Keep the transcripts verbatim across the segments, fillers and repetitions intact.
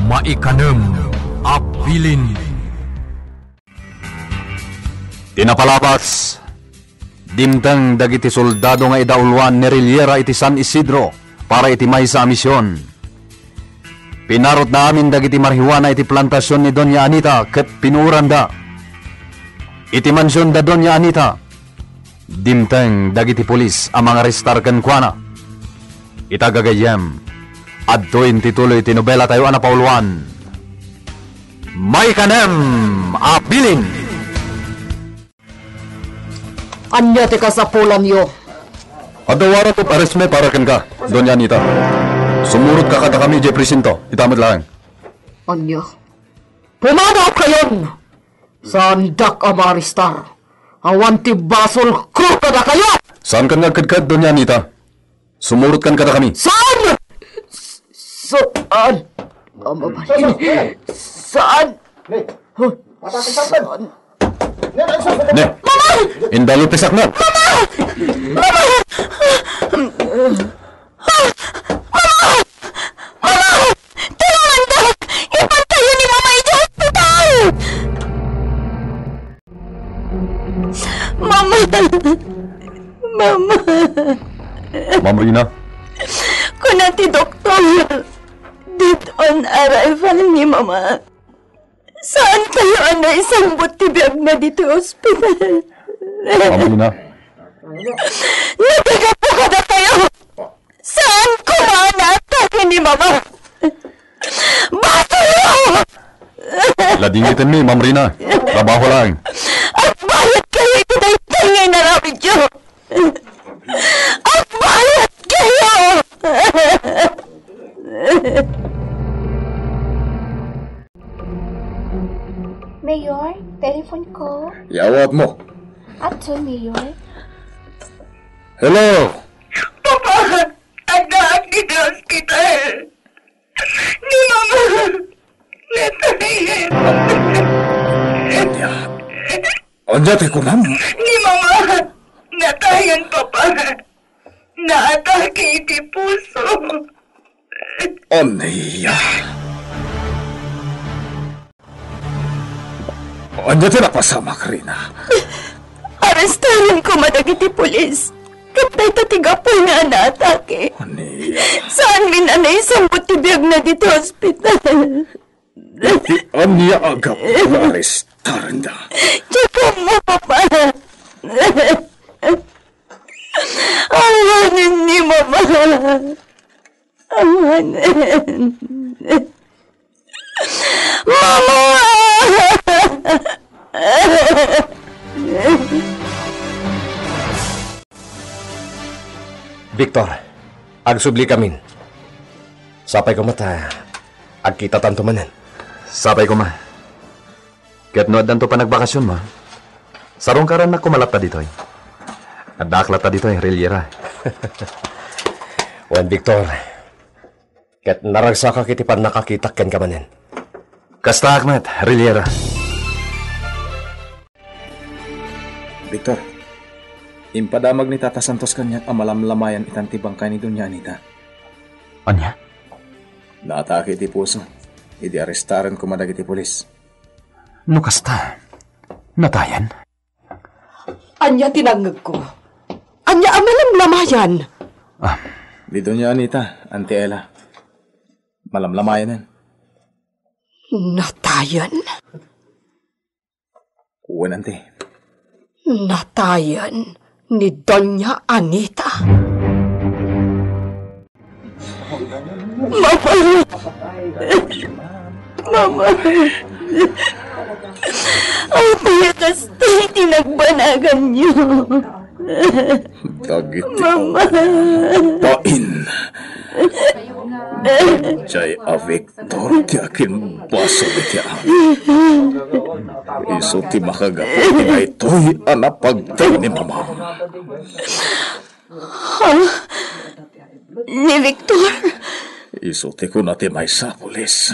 Maikanem a bilin. Ti napalabas, dimteng dagiti soldado nga idauloan ni Riliera iti San Isidro para iti maysa a mision. Pinarotna amin dagiti marihuana iti plantasion ni Doña Anita ket pinuoranda. Iti mansion da Doña Anita, dimteng dagiti pulis a mangarestar kenkuana. Ita gagayyem, adtoy ti tuloy ti nobelatayo a napauloan, Maikanem a Bilin. Ania ti kasapulanyo? Adda warrant of arrest mi para kenka, Doña Anita. Sumurotka kadakami idiay presinto. Ita met laeng. Ania? Pumanawkayon! Saandak a maarestar. Awan ti basolko kadakayo! Saankan nga agkedked, Doña Anita. Sumurotkan kadakami. Saan? Saan? Mama, saan? Saan? Ne. Indalupisak na. Mama! Mama! Mama! Mama! Tulongandak! Ipantayo ni Mama idiay ospital! Mama! Mama! Ma'am Rina? Kuna ti doktor, dead on arrival ni Mama. Saan tayo a naisambot ti biagna ditoy ospital? Ma'am Rina? Nagagapu kada tayo! Saan ko nga naatake ni Mama? Basolyo! Ladingiten mi, Ma'am Rina. Trabaho lang. Agbayad kayo iti daytoy nga inaramidyo! Agbayad kayo! Mayor, telephone ko. Yawat mo. Ato, Mayor. Hello! Papa! Addaak ditoy ospital! Ni Mama! Natayan! Ania? Ania ti kunam? Ni Mama! Natayan, Papa! Naatake iti puso! Ania? Ania ti napasamak, Rina? Arestaren koma dagiti pulis. Ket dayta ti gapu nga naatake. Ania? Saanmin a naisambot ti biagna ditoy ospital. Iti ania a gapu nga arestarenda? Diay koma, Papa. Awanen ni Mama. Awanen. Mama! Victor, agsubli kamin. Sapay koma ta agkitatanto manen. Sapay koma. Ket no addanto panagbakasionmo, sarungkarannak koma latta ditoy. Addaak latta ditoy, Riliera. Wen, Victor, ket naragsakak iti pannakakitak kenka manen. Kastaak met, Riliera. Victor, impadamag ni Tata Santos kaniak a malamlamayan itan ti bangkay ni Doña Anita. Ania? Naatake iti puso. Idi arestaren koma dagiti pulis. No kasta, natayan? Ania ti nangngegko? Ania a malamlamayan? Ah. Ni Doña Anita, Auntie Ella. Malamlamayanen. Natayan? Wen, Auntie. Natayan ni Doña Anita. Mama! Mama! Apay a kasta iti nagbanaganyo? Dagiti Mama! Bain. Jay a Victor ti akin basol iti amin. Isu ti makagapu iti daytoy a napagtan ni Mamam. Ha? Ni Victor? Isu ti kuna ti maysa a pulis.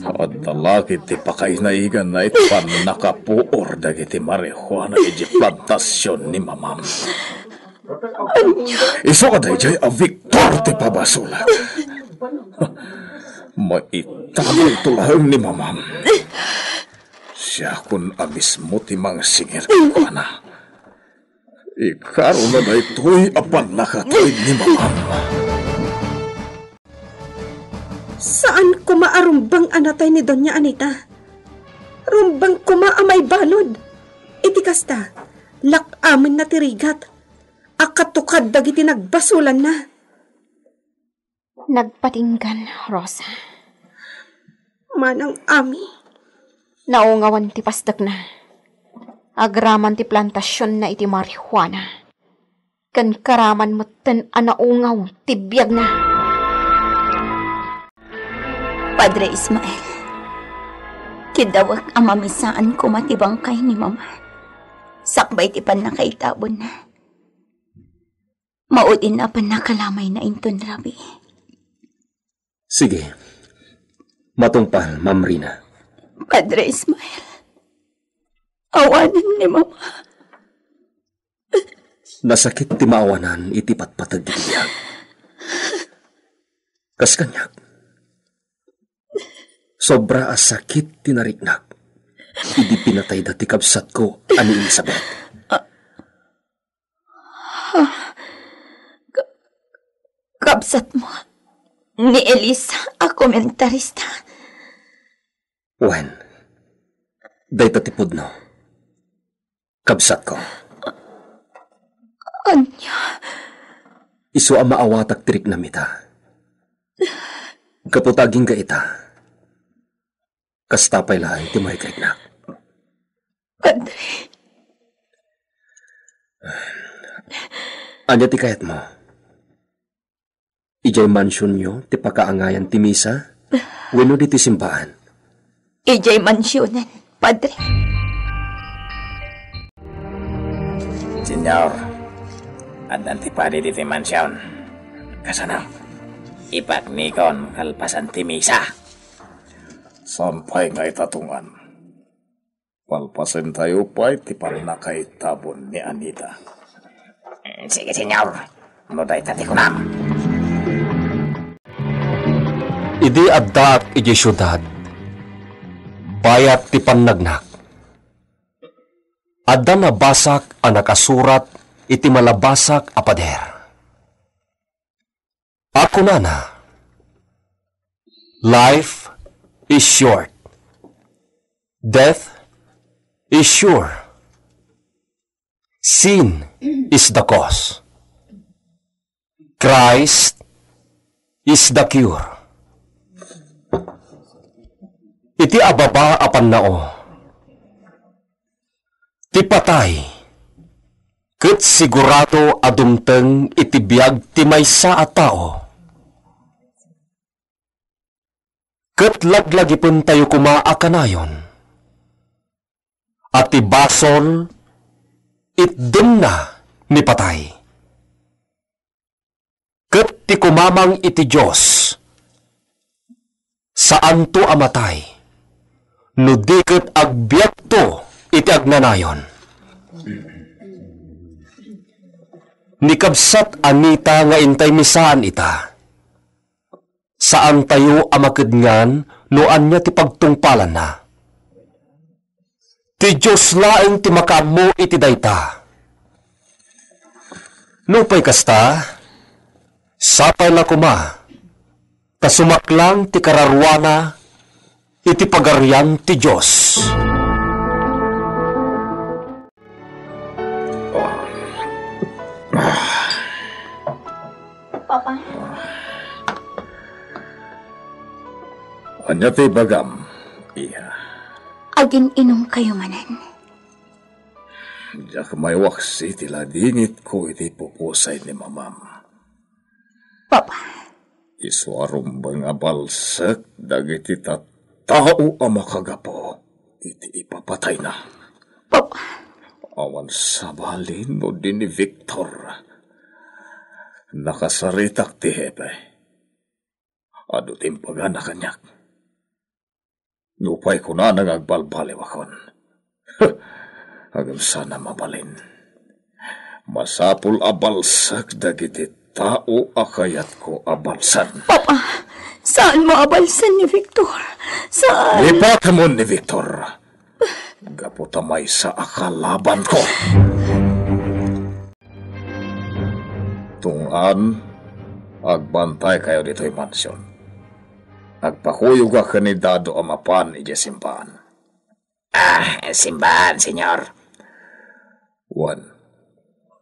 Adda la ketdi ti pakainaiganna iti pannakapuor dagiti marihuana idiay plantasion ni Mamam. Ania? Isu a daydiay a Victor ti pabasolak. Maitagoyto laeng ni Mamam. Siakon a mismo ti mangsingir kenkuana. Ikaruna daytoy a pannakatawid ni Mamam. Saan koma a rumbeng a natay ni Doña Anita. Rumbeng koma a maibalud. Iti kasta, lak-amenna ti rigat a katukad dagiti nagbasolanna. Nagpatinggan, Rosa. Manang Ami. Naungawan ti pasdekna. Agraman ti plantasionna iti marijuana. Ken karaman metten a naungaw ti biagna. Padre Ismael, kiddawek a mamisaan koma ti bangkay ni Mama. Sakbay ti pannakaitabonna. Maudin a pannakalamayna inton rabii. Sige. Matungpal, Ma'am Rina. Padre Ismael, awanen ni Mama. Nasakit ti maawanan iti patpateg iti biag. Kas kaniak, sobra a sakit ti nariknak idi pinatayda ti kabsatko a ni Elizabeth. Ka-, kabsatmo ni Elisa a komentarista? Wen, dayta ti pudno. Kabsatko. Ania? Isu a maawatak ti riknam ita. Gapu ta agingga ita, kasta pay laeng ti maikriknak. Padre. Ania ti kayatmo? Idiay mansionyo ti pakaangayan ti misa wenno ditoy simbaan? Idiay mansionen, Padre. Señor, addan ti padi ditoy mansion. Kasano? Ipaknikon kalpasan ti misa. Saan pay nga itatungan? Palpasentayo pay ti pannakaitabon ni Anita. Sige, Señor. No dayta ti kunam. Idi addaak idiay siudad, bayat ti pannagnak, adda nabasak a nakasurat iti malabasak a pader. A kunana, "Life is short. Death is sure. Sin is the cause. Christ is the cure." Iti ababa a pannao, ti patay ket sigurado a dumteng iti biag ti maysa a tao. Ket laglagipentayo koma a kanayon a ti basol itdemna ni patay. Ket ti kumamang iti Dios, saanto a matay, no di ket agbiagto iti agnanayon. Ni kabsat Anita nga intay misaan ita, saantayo a makedngan no ania ti pagtungpalanna. Ti Dios laeng ti makaammo iti dayta. Nupay kasta, sapay la koma ta sumaklang ti kararuana iti Pagarian ti Dios. Papa. Ania ti ibagam, iha? Agin-inumkayo manen. Diak maiwaksi ti ladingitko iti pupusay ni mamam. Papa. Isu a rumbeng a balsek dagiti tattao a makagapu iti ipapatayna. Papa. Awan sabali no di ni Victor. Nakasaritak ti hepe. Adu ti imbagana kaniak. Nupay kunana nga agbalbaliwakon, agensana mabalin. Masapul a balsek dagiti tao a kayatko a balsen. Papa, sa Saanmo a balsen ni Victor. Saan? Lipatemon ni Victor. Gapu ta maysa a kalabanko. Tunggan, agbantaykayo ditoy mansion. Agpakuyogak ken ni Dado a mapan idiay simbaan. Ah, simbaan, Señor. Wen,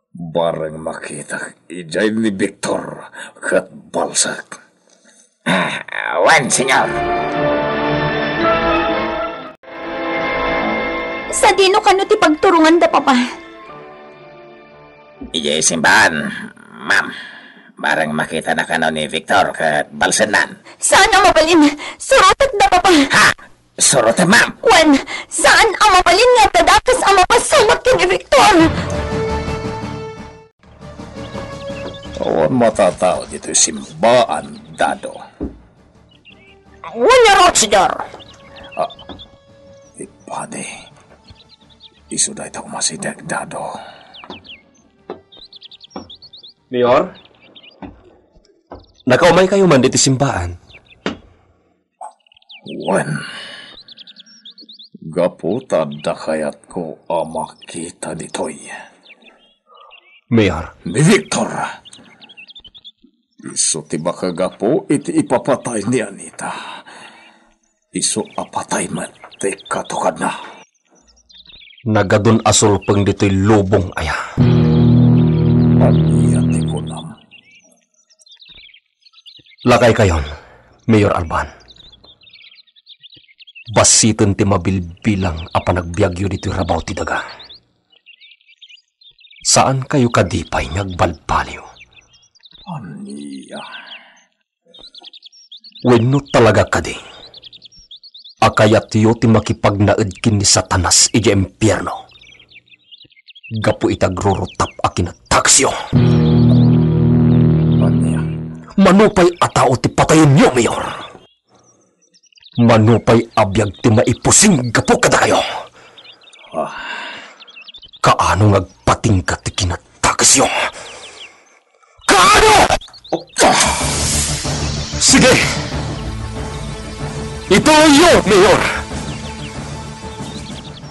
bareng makitak idiay ni Victor ket balsek. Ah, wen, Señor. Sadino kano ti pagturonganda, Papa? Idiay simbaan, ma'am. Bareng makitana kano ni Victor ket balsennan. Saan a mabalin? Surotekda, Papa. Ha? Surotem, ma'am. Wen, saan a mabalin nga agdadakes a mapasamak ken ni Victor? Awan matatao ditoy simbaan, Dado. Wen ngarud, Señor. Ah, ipadi. Isu dayta umasideg, Dado. Mayor? Nakaumaykayo man ditoy simbaan? Wen, gapu ta adda kayatko a makita ditoy. Mayor. Ni Victor. Isu ti makagapu iti ipapatay ni Anita. Isu a patay met ti katukadna. Nagadun a sulpeng ditoy lubong aya. Ania ti kunam? Lakaykayon, Mayor Alban. Bassiten ti mabilbilang a panagbiagyo ditoy rabaw ti daga. Saankayo kadi pay nga agbalbaliw? Ania? Wenno talaga kadi a kayatyo ti makipagnaed ken ni Satanas idiay impierno gapu iti agrurutap a kinadakesyo? Ania? Mano pay a tao ti patayenyo, Mayor? Mano pay a biag ti maipusing gapu kadakayo? Ah. Kaano nga agpatingga ti kinadakesyo? Kaano? Sige! Ituloyyo, Mayor!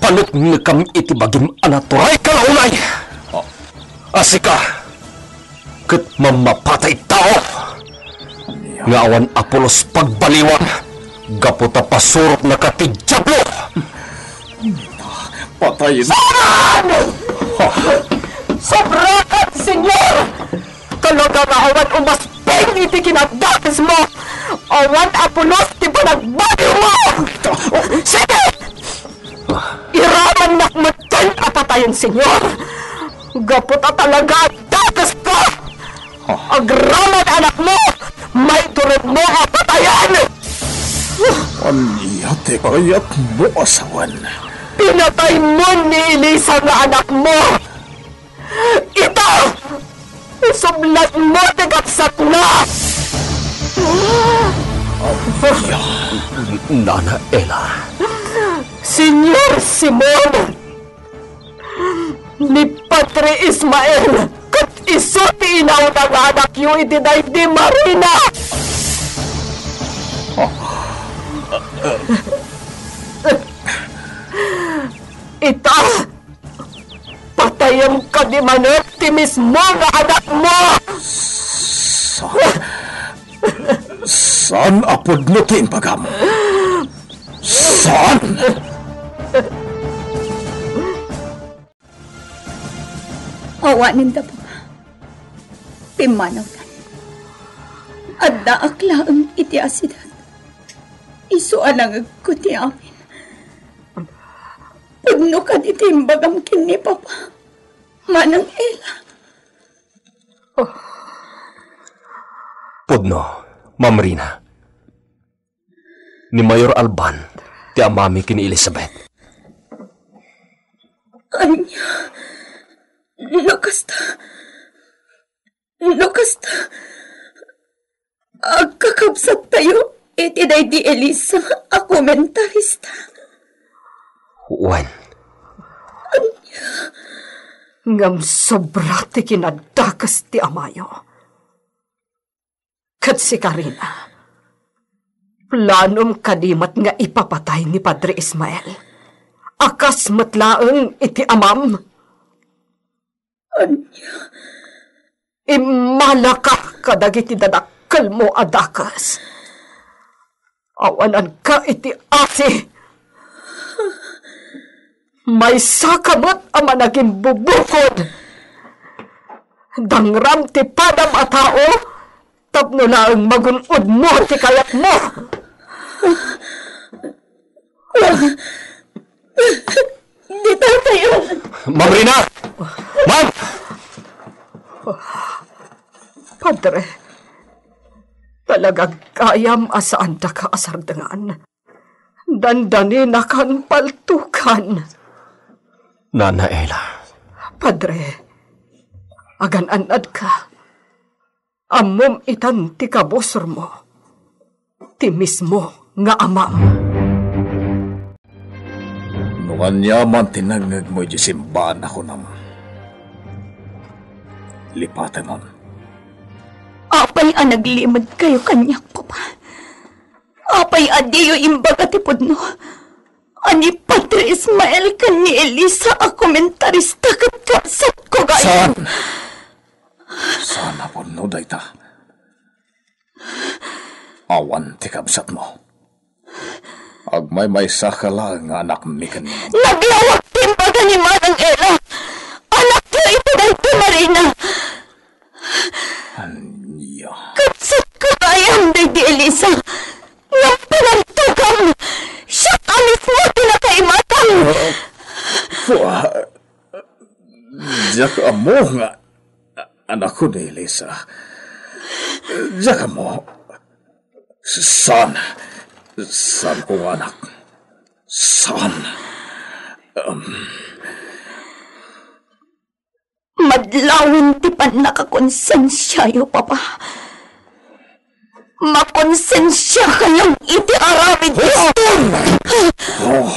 Paneknekam iti bagim a naturay kalaunay! A sika, ket mammapatay tao nga awan a pulos pagbaliwan gapu ta pasurotnaka ti Diablo! Patayen. Saan! Sobrakan, Señor! Talaga nga awan umasping iti kinadakesmo! Awan a pulos ti panagbaliwmo! Sige! Iramannak metten a patayen, Señor! Gapu ta talaga a dakeska! Agraman, anakmo! Maituredmo a patayen! Ania ti kayatmo a sawen? Pinataymo ni Elisa nga anakmo! Ita! Isublatmo ti kabsatna! Nana Ella. Señor Simon! Ni Padre Ismael ket isu ti inauna nga anakyo iti daydi Marina! Ita, patayem kadi manen ti mismo nga anakmo! Sa-, saan a pudno ti imbagam? Saan? Awanen da, Papa. Pimmanawtan. Addaak laeng iti asideg. Isu a nangegko ti amin. Pudno kadi ti imbagam ken ni Papa, Manang Ella? Pudno, Ma'am Rina. Ni Mayor Alban ti amami ken ni Elizabeth. Ania? No kasta, no kasta, agkakabsattayo iti daydi Elisa a komentarista. Wen. Ania? Ngem sobra ti kinadakes ti amayo. Ket sika, Rina, Planom kadi met nga ipapatay ni Padre Ismael, a kas met laeng iti amam? Ania? Immalaka kadagiti dadakkelmo a dakes. Awananka iti asi. Maysaka met a managimbubukod. Dangram ti padam a tao tapno laeng magun-odmo ti kayatmo. Dita kayo. Ma'am Rina! Ma'am! Padre, talaga gayam a saandaka a sardengan. Dandaninakan paltukan. Nana Ella. Padre, agan-annadka. Ammom itan ti kabusormo, ti mismo nga amam. No aniaman ti nangngegmo iti simbaan a kunam, lipatemon. Apay a naglimedkayo kaniak, Papa? Apay a diyo imbaga ti pudno a ni Padre Ismael ken ni Elisa a komentarista ket kabsatko gayam? Saan? Saan a pudno dayta? Awan ti kabsatmo. Agmaymaysaka laeng nga anakmi ken ni Mama. Naglawag ti imbaga ni Manang Ella. Anakyo iti daytoy, Marina. Ania? Kabsatko gayam daydi Elisa. Ngem panartugam. Siak a mismo ti nakaimatang. Ah, pua-, diak ammo nga anakko ni Elisa. Diak ammo. Saan. Saanko nga anak. Saan. Um. Madlawen ti pannakakonsensiayo, Papa. Makonsensiakayon iti aramidyo. Huston! Oh.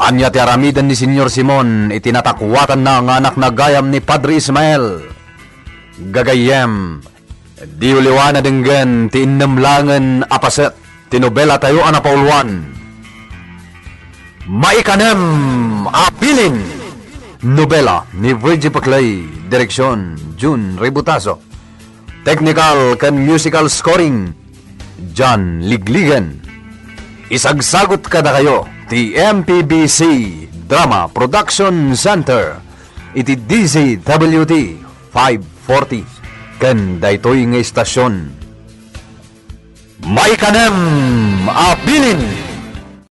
Ania ti aramiden ni Señor Simon iti natakuatanna nga anakna gayam ni Padre Ismael? Gagayyem, diyo liwan a denggen ti innem laengen a paset ti nobelatayo a napauluan, Maikanem a Bilin. Nobela ni Virgie Paclay, direksyon Jun Ributaso. Technical ken musical scoring, John Ligligen. Isagsagut kadakayo ti M P B C Drama Production Center iti D Z W T five forty ken daytoy nga istasyon. Maikanem a Bilin.